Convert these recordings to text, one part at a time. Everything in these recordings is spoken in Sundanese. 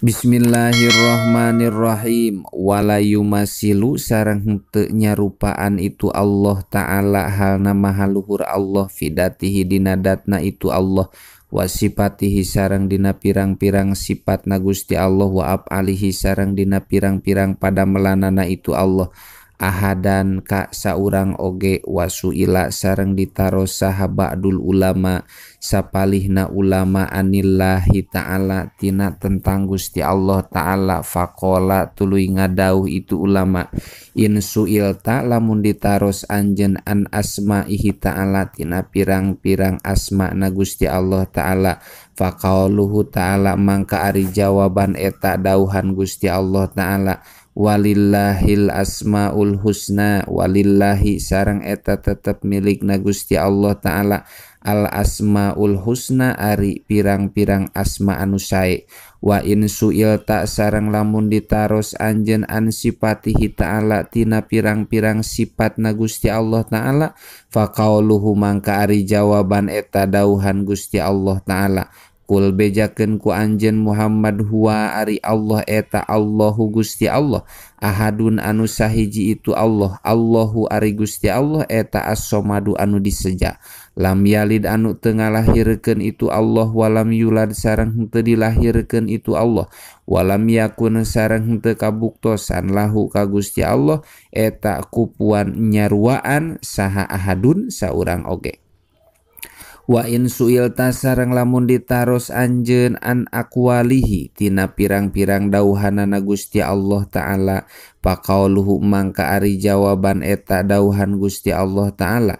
Bismillahirrahmanirrahim. Wala yumasilu sareng henteu nyarupaan itu Allah Ta'ala halna maha luhur Allah fidatihi dina datna itu Allah wa sifatihi sareng dina pirang-pirang sifatna Gusti Allah wa af'alihi sareng dina pirang-pirang padamelanana itu Allah ahadan ka saurang oge wasuila sareng ditaros saha ba'dul ulama sapalihna ulama anillahi ta'ala tina tentang Gusti Allah Ta'ala faqala tuluy ngadauh itu ulama in suilta lamun ditaros anjeun an asma'ihi ta'ala tina pirang-pirang asma'na Gusti Allah Ta'ala faqauluhu ta'ala mangka ari jawaban eta dauhan Gusti Allah Ta'ala walillahil asmaul husna walillahi sareng eta tetep milikna Gusti Allah Ta'ala al asmaul husna ari pirang-pirang asma anu sae wa in suilta sareng lamun ditaros anjeun an sifatihi ta'ala tina pirang-pirang sifatna Gusti Allah Ta'ala faqauluhu mangka ari jawaban eta dauhan Gusti Allah Ta'ala kul bejakeun ku anjeun Muhammad huwa ari Allah eta Allahu Gusti Allah ahadun anu sahiji itu Allah Allahu ari Gusti Allah eta as-somadu anu diseja lam yalid anu teu ngalahirkeun itu Allah walam yulad sareng henteu dilahirkeun itu Allah walam yakun sareng henteu kabuktosan lahu ka Gusti Allah eta kupuan nyaruaan saha ahadun saurang oge. Wa in suilta sareng lamun ditaros anjeun an aqwalihi tina pirang-pirang dauhanana Gusti Allah Ta'ala faqauluhu mangka ari jawaban eta dauhan Gusti Allah Ta'ala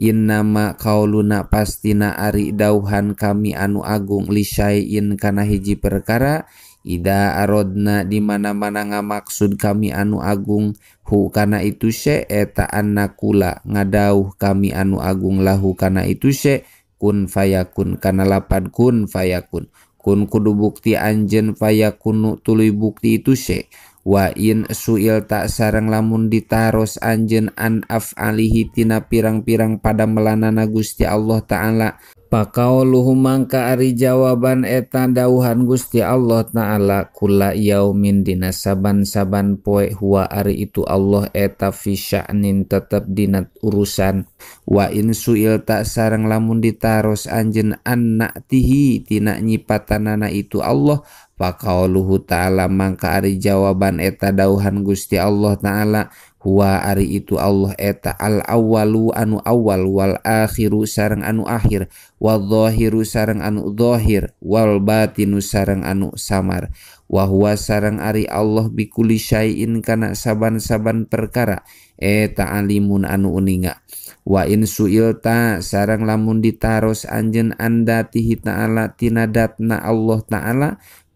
innama qauluna pastina ari dauhan kami anu agung li syai'in kana hiji perkara ida arodna di mana-mana ngamaksud kami anu agung hu kana itu se eta annakula ngadauh kami anu agung lahu kana itu se kun fayakun kana lapad kun fayakun kun kudu bukti anjeun fayakunu tuluy bukti itu se wa in suilta sareng lamun ditaros anjeun an af'alihi tina pirang-pirang padamelanana Gusti Allah Ta'ala pakauluhu mangka ari jawaban eta dauhan Gusti Allah Ta'ala kula yaumin dina saban-saban poe huwa ari itu Allah eta fi sya'nin tetep dina urusan wa in suilta sareng lamun ditaros anjeun an na'tihi tina nyipatanana itu Allah pakauluhu ta'ala mangka ari jawaban eta dauhan Gusti Allah Ta'ala huwa ari itu Allah eta al awwalu anu awal wal akhiru sareng anu akhir wal zahiru sareng anu zahir wal batinu sareng anu samar wa huwa sareng ari Allah bikuli syai'in kana saban-saban perkara eta alimun anu uninga wa in suilta sareng lamun ditaros anjeun andatihi ta'ala tina datna Allah Ta'ala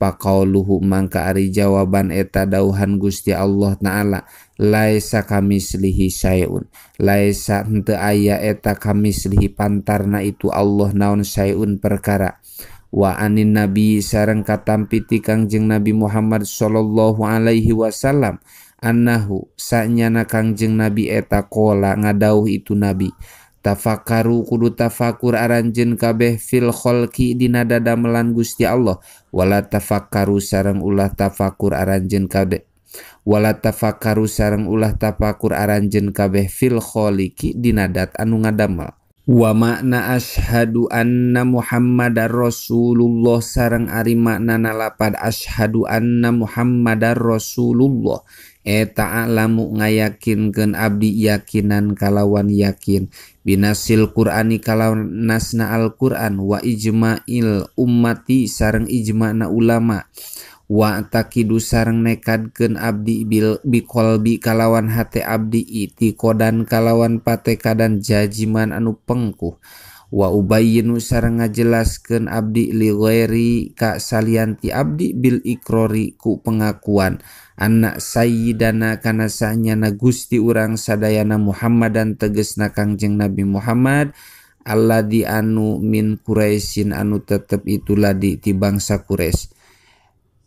paqauluhu mangka ari jawaban eta dauhan Gusti Allah Ta'ala laisa kamislihi syai'un laisa henteu aya eta kamislihi pantarna itu Allah naon syai'un perkara wa anin nabi sareng katampi ti Kangjeng Nabi Muhammad sallallahu alaihi wasallam annahu sanyana Kangjeng Nabi eta qola ngadauh itu nabi tafakkaru kudu tafakur aranjeun kabeh fil khalqi dina dadamelan Gusti Allah wala tafakkaru sareng ulah tafakur aranjeun kabeh wala tafakkaru sareng ulah tafakur aranjeun kabeh fil khaliqi dina dat anu ngadamel wa makna asyhadu anna Muhammadar Rasulullah sareng ari maknana lapad asyhadu anna Muhammadar Rasulullah eta alamu ngayakinkeun abdi yakinan kalawan yakin binasil Qur'ani kalawan nasna Al-Qur'an wa ijma'il ummati sareng ijma'na ulama wa takidu sareng nekadkeun abdi bil biqalbi kalawan hate abdi itiqodan kalawan patekadan jajiman anu pengkuh wa ubayyinu sareng ngajelaskeun abdi li ghairi ka salianti abdi bil ikrori ku pengakuan anak sayyidana kana sanyana Gusti urang sadayana Muhammadan tegesna Kangjeng Nabi Muhammad alladzi anu min Quraisyin anu tetep itu ladi ti bangsa Quraisy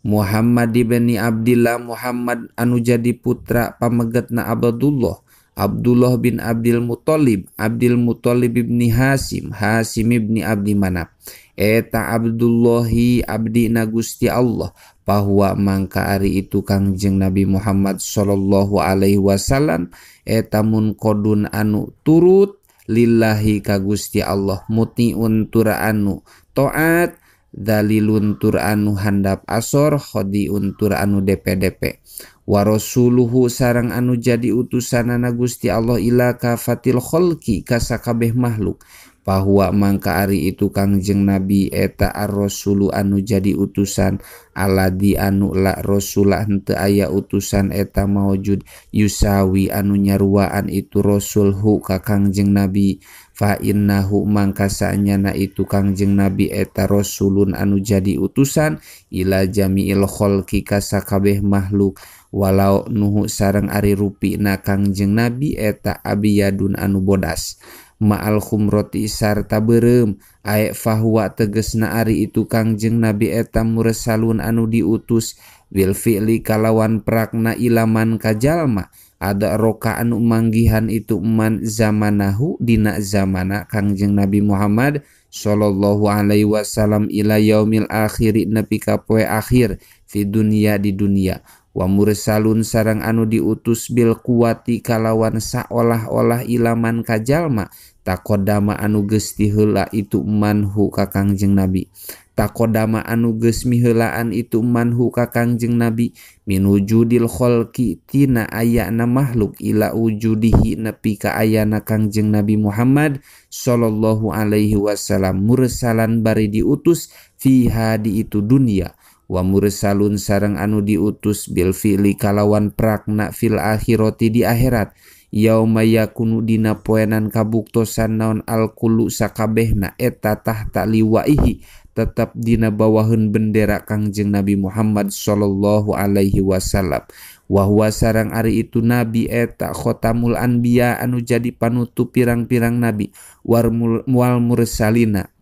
Muhammad ibni Abdillah Muhammad anu jadi putra pamegetna Abdullah Abdullah bin Abdul Muthalib, Abdul Muthalib ibni Hasim, Hasim ibni Abdi Manaf. Eta Abdullahi abdina Gusti Allah, bahwa mangka ari itu Kangjeng Nabi Muhammad sallallahu alaihi wasallam eta munqadun anu turut lillahi ka Gusti Allah, mutiun tur anu taat, dalilun tur anu handap asor, khodiun tur anu DPDP. Wa rasuluhu sareng anu jadi utusanana Gusti Allah ila kafatil khalqi ka sakabeh makhluk, bahwa mangka ari itu Kangjeng Nabi eta ar-rasulu anu jadi utusan aladi anu la rasula henteu aya utusan eta maujud yusawi anu nyaruaan itu rasulhu ka Kangjeng Nabi. Fa innahu mangka saenyana itu Kangjeng Nabi eta rasulun anu jadi utusan ila jami'il khalqi ka sakabeh makhluk, walau nuhu sareng ari rupina Kangjeng Nabi eta abiyadun anu bodas ma'al khumroti sarta beureum, ae fahuwa tegesna ari itu Kangjeng Nabi eta mursalun anu diutus bil fi'li kalawan prakna ilaman kajalma ada roka anu manggihan itu man zamanahu dina zamana Kangjeng Nabi Muhammad sallallahu alaihi wasallam ila yaumil akhiri nepi ka poe akhir fi dunya di dunia. Wa mursalun sareng anu diutus bil kuwati kalawan saolah-olah ilaman kajalma takodama anu geus tiheula itu manhu ka Kangjeng Nabi, takodama anu geus miheulaan itu manhu ka Kangjeng Nabi min wujudil khalqi tina ayana makhluk ila wujudihi nepi ka ayana Kangjeng Nabi Muhammad sallallahu alaihi wasallam mursalan bari diutus fiha di itu dunia. Wa mursalun sareng anu diutus bil fi'li kalawan prakna fil akhirati di akhirat yauma yakunu dina poenan kabuktosan naon alqulu sakabehna eta tahta liwaihi tetap dina bawaheun bendera Kangjeng Nabi Muhammad sallallahu alaihi wasallam. Wa huwa sareng ari itu nabi eta khotamul anbiya anu jadi panutup pirang-pirang nabi wal mursalina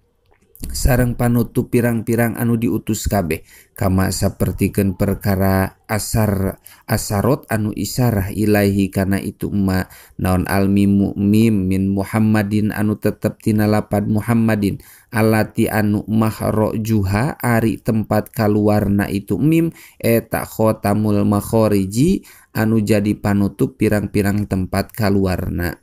sareng panutup pirang-pirang anu diutus kabeh, kama sapertikeun perkara asar asarot anu isarah ilaihi kana itu ma naon almimu mim min Muhammadin anu tetep tina lapad Muhammadin alati anu mahrojuha ari tempat kaluarna itu mim eta khotamul makhariji anu jadi panutup pirang-pirang tempat kaluarna.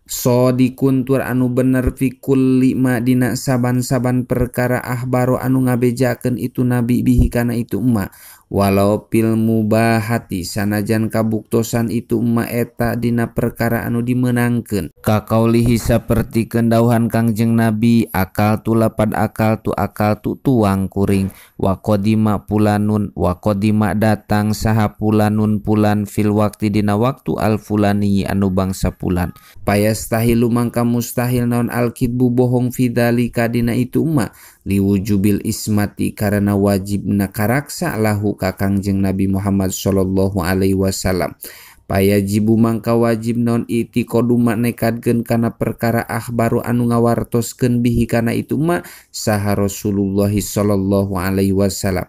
Sodikun tur anu bener fi kulli ma dina saban-saban perkara ahbaro anu ngabejakeun itu nabi bihi kana itu emma, walau pil mubahati sanajan kabuktosan itu emma eta dina perkara anu dimenangkeun. Kakaulihi sapertikeun dawuhan Kangjeng Nabi akal tu lapad akal tu akal tu tuang kuring wa qadima pulanun wa qadima datang saha pulanun pulan fil waqti dina waktu al fulani anu bangsa pulan. Payastahilu mangka mustahil naon alkidbu bohong fidzalika dina itu emma liwujubil ismati karena wajibna karaksa lahu ka Kangjeng Nabi Muhammad sallallahu alaihi wasallam. Payajibu mangka wajib naon i'tiqadu nekadkeun kana perkara akhbaru anu ngawartoskeun bihi kana itu ma saha Rasulullah sallallahu alaihi wasallam.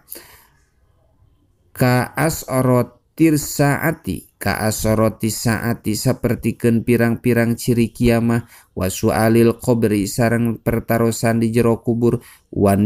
Ka asrotir saati ka asoroti saati sapertikeun pirang-pirang ciri kiamah wa su'alil qabri sareng pertarosan di jero kubur wa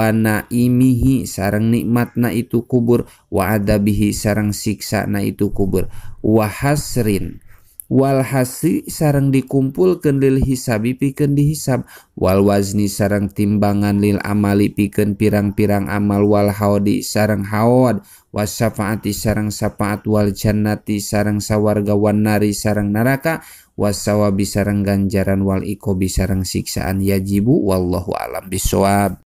naimihi sareng nikmatna itu kubur wa adabihi sareng siksana itu kubur wa hasrin wal hasri sareng dikumpulkeun lil hisabi pikeun dihisab wal wazni sareng timbangan lil amali pikeun pirang-pirang amal wal haudi sareng haud wasyafaati sareng syafaat wal jannati sareng sawarga wan nari sareng neraka wasawabi sareng ganjaran wal iqobi sareng siksaan yajibu wallahu alam bisawab.